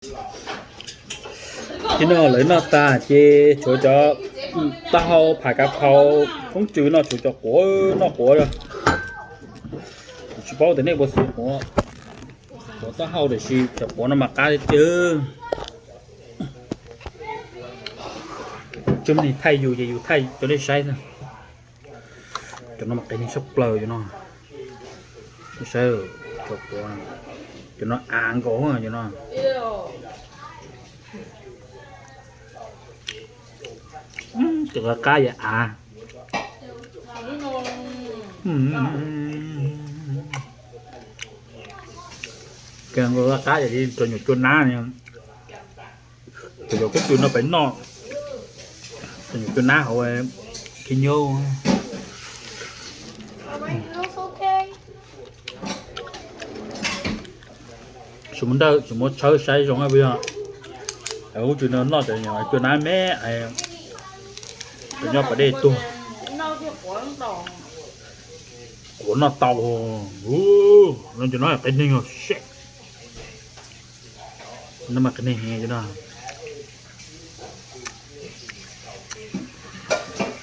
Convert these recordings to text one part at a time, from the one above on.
Ces no lawv noj tas ces tshuav cov taub hau, pham kav phau, koob tsw no, tshuav cov quav noj quav. Tsis paub tias nej puas xav quav, quav taub hau tiam sis cov quav no mas qab tiag tiag. Tsis muaj neeg thaij yus ces yus thaij rau nej saib xwb. Cov no mas qias neeg tshaj plaws cov no. Saib, cov quav, cov no av nkaus cov no. Cov qab qab yam av. Qab qab yam li cov nyuam cua nab. Cov koob tsw no peb noj, cov nyuam cua nab hauv khib nyob. Tsis muaj ntawj, tsis muaj tshawb saib zoo puas yog. Koob tsw no noj cov nyuam cua nab me, cov nyob pas dej tuag. Quav noj tau, no cov no qias neeg os. No mas qias neeg heev cov no.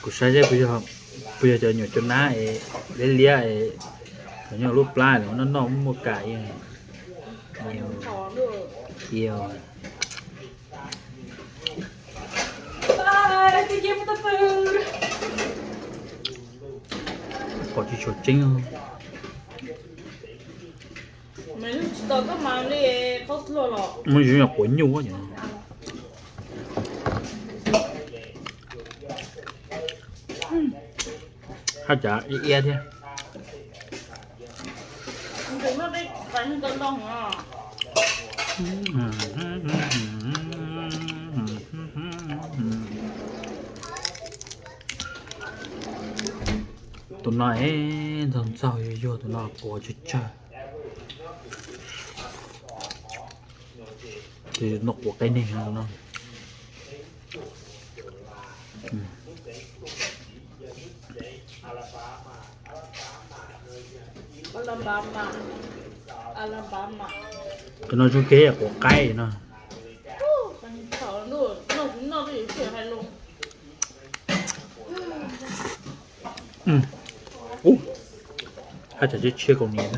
Kuv saib seb puas yog cov nyuam cua nab es liab liab es cov nyob lub plab los noj noj muaj kam. Pom tsis tshua tseeb. Muaj ntsis nyuam quav nyuj. Haj cas iab iab thiab. Tus no es ntxaug ntxaug yuag yuag, tus no quav tsawg tsawg. Tus no quav qias neeg no. Tus no zoo kiag quav qaib no. Haj tseem tshiab tshiab kaus hniav.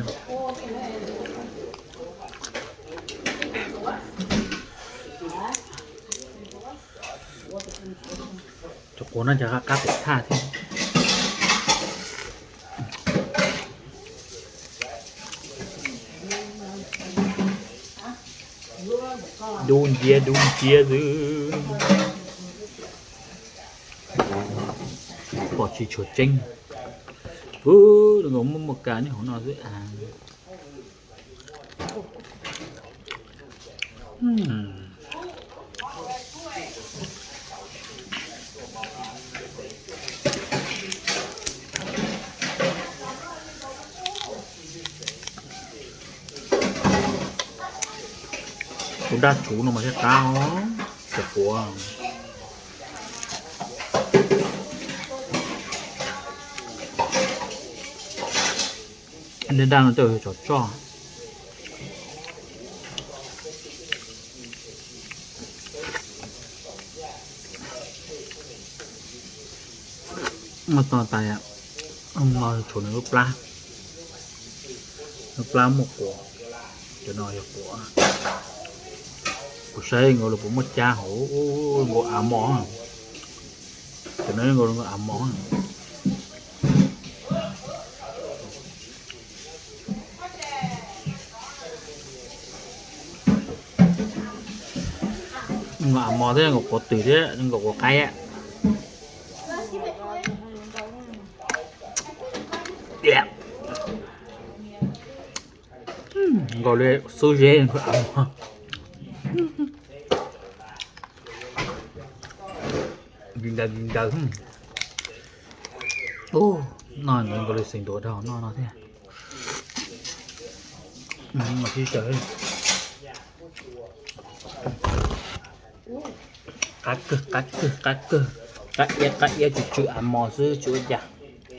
Cov quav no cas qab qab pem thaj thiab. Dub nciab dub nciab xwb. Pom tsis tshua tseeb. Ub, nkaus muaj muaj kas nyob hauv no xwb as. Tus dab tsuv no mas thiaj qab os, cov quav. Dab dab no tej zaum yog tsov tsoj. Noj tau tas, no tshuav nws lub plab. Lub plab muaj quav, cov no yog quav. Kuv saib nkaus los puas muaj cab hauv, nkaus av mos. Cov no nkaus av mos. Nkaus av mos thiab nkaus quav twm thiab nkaus quav qaib. Nkaus li xub zeb av mos. Ntawd ntawd. Noj nkaus li xeev ntuav dhau noj no thiab. Qab kawg qab kawg qab kawg. Qab iab qab iab tsw tsw av mos xwb tsis ua cas.